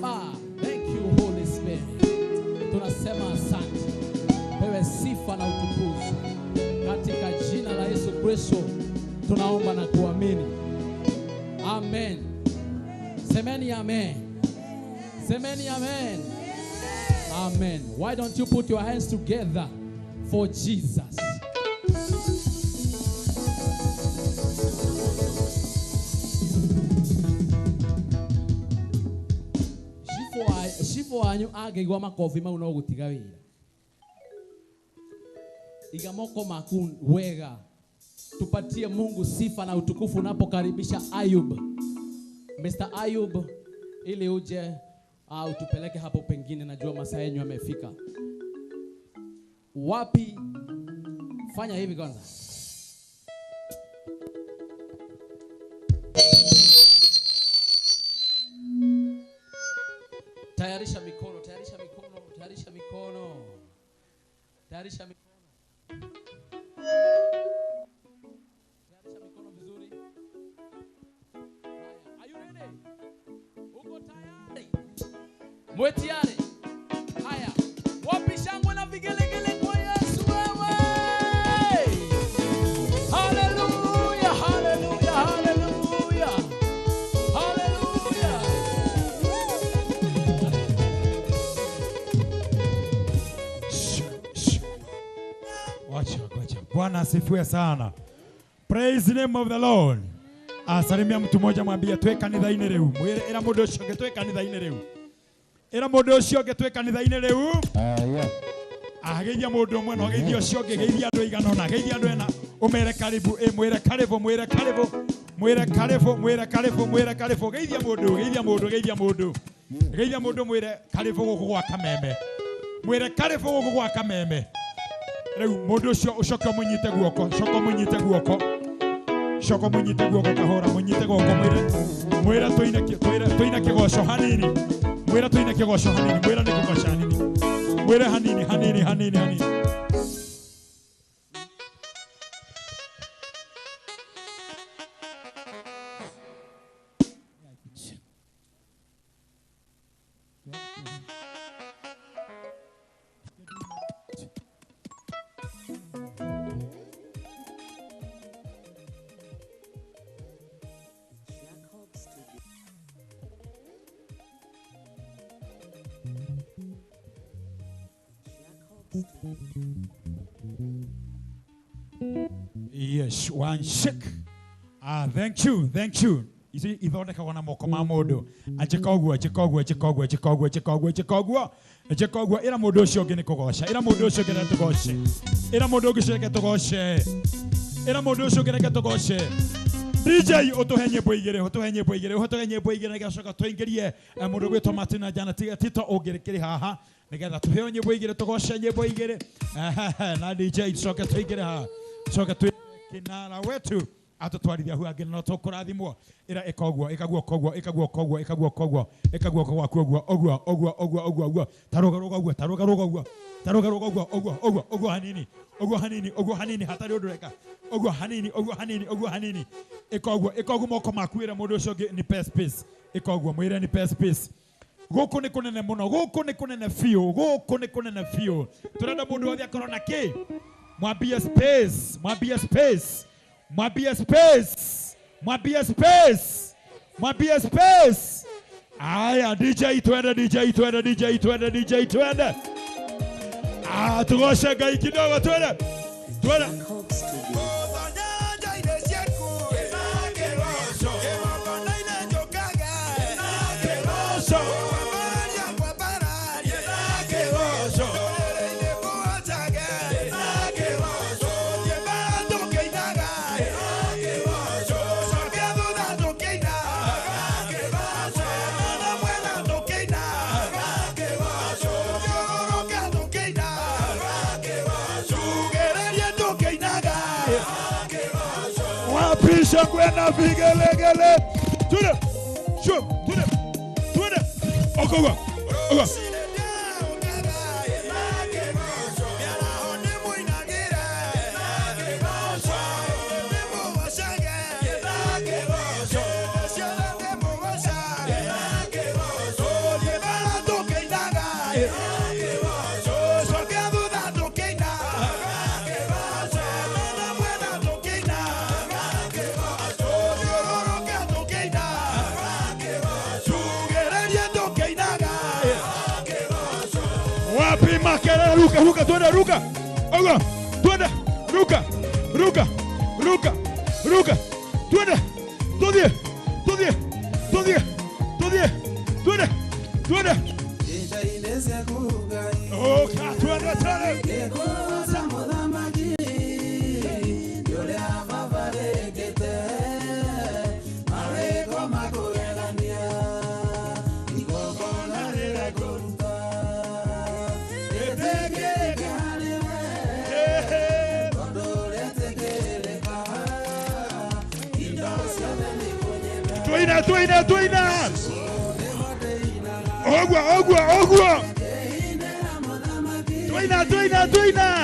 Baba. Thank you Holy Spirit. Tunasema asante. Pewe sifa na utukufu. Katika jina la Yesu Kristo tunaomba na kuamini. Amen. Semeni amen. Semeni amen. Amen. Why don't you put your hands together for Jesus? Shifo wanyu angĩigua makobi mau no gũtiga wĩra. Iga moko maku wega. Tupatie Mungu sifa na utukufu unapokaribisha Ayub. Mr. Ayub, ili uje au tupeleke hapo pengine, najua masaa yenu yamefika. Wapi? Fanya hivi kwanza. Tayarisha mikono, tayarisha mikono, tayarisha mikono. Tayarisha mikono. Tayarisha mikono vizuri. Haya, are you ready? Uko tayari? Mwetiare. Haya, wapi shangwe na vigelegele kwa Yesu wewe? Hallelujah, hallelujah, hallelujah. Hallelujah. Wacha, wacha. Bwana asifiwe sana. Praise the name of the Lord. Asalimia mtu mmoja mwambie twe kanitha-inĩ rĩu. Mwĩre ĩra mũndũ ũcio ũngĩ twe kanitha-inĩ rĩu. Ĩra mũndũ ũcio ũngĩ twe kanitha-inĩ rĩu. Ageithia mũndũ ũmwe na ageithia ũcio ũngĩ, geithia andũ aigana ũna, geithia andũ ena, ũmere karibu, ĩ mwĩre karibu, mwĩre karibu, mwĩre karibu, mwĩre karibu, mwĩre karibu, geithia mũndũ, geithia mũndũ, geithia mũndũ. Geithia mũndũ mwĩre karibu gũkũ gwa Kameme. Mwĩre karibu gũkũ gwa Kameme. Rĩu mũndũ ũcio ũcoke ũmũnyite guoko, coka ũmũnyite guoko. Coka ũmũnyite guoko kahora, mũnyite guoko mwĩre mwĩre tũine tũine kĩgoco hanini. Mwĩre tũine kĩgoco hanini, mwĩre nĩ kũgoca hanini. Mwĩre hanini, hanini, hanini, hanini. Yes, one shake. Ah, thank you, thank you. Ici ithondekagwo na moko ma mũndũ. Anjĩka ũguo, anjĩka ũguo, anjĩka ũguo, anjĩka ũguo, anjĩka ũguo, anjĩka ũguo, anjĩka ũguo. Ĩra mũndũ ũcio ũngĩ nĩ kũgoca. Ĩra mũndũ ũcio ũngĩ reke tũgoce. Ĩra mũndũ ũngĩ ũcio reke tũgoce. Ĩra mũndũ ũcio ũngĩ reke tũgoce. DJ ũtũhe nyĩmbo igĩrĩ, ũtũhe nyĩmbo igĩrĩ, ũtũhe nyĩmbo igĩrĩ nĩgetha coka tũingĩrie mũndũ ũgwĩtwo Martin na Jana Tito ũngĩrĩkĩrĩ haha nĩgetha tũheo nyĩmbo igĩrĩ tũgoce nyĩmbo igĩrĩ na DJ coke tũingĩre haha coke twĩ kinara wetu atũtwarithia hu angĩ no tũkũrathimwo. Ĩra ĩka ũguo, ĩka guoko ũguo, ĩka guoko ũguo, ĩka guoko ũguo, ĩka guoko gwaku ũguo, ũguo, ũguo, ũguo, ũguo, ũguo, tarũga rũga ũguo, tarũga rũga ũguo, tarũga rũga ũguo, ũguo, ũguo, ũguo hanini, ũguo hanini, ũguo hanini, hatarĩ ũndũ ũreka, ũguo hanini, ũguo hanini, ũguo hanini, ĩka ũguo, ĩka ũguo moko maku, ĩra mũndũ ũcio ũngĩ nipe space, ĩka ũguo, mwĩre nipe space. Gũkũ nĩ kũnene mũno, gũkũ nĩ kũnene biũ, gũkũ nĩ kũnene biũ. Tũrenda mũndũ wothe akorwo na kĩ? Mwambie space, mwambie space. Mwambie space. Mwambie space. Mwambie space. Aya, DJ twende, DJ twende, DJ twende, DJ twende. Ah, tugoshe ngai kidogo twende. Twende. Wapisha kwenda vigelegele. Twende. Sure, twende. Twende. Okowa. Okowa. Twende ruka ruka, twende ruka. Ogo, twende ruka ruka ruka ruka. Twende, tuthie tuthie tuthie tuthie, twende twende. Oka, twende twende. Twina twina twina. Ogwa ogwa ogwa. Twina twina twina.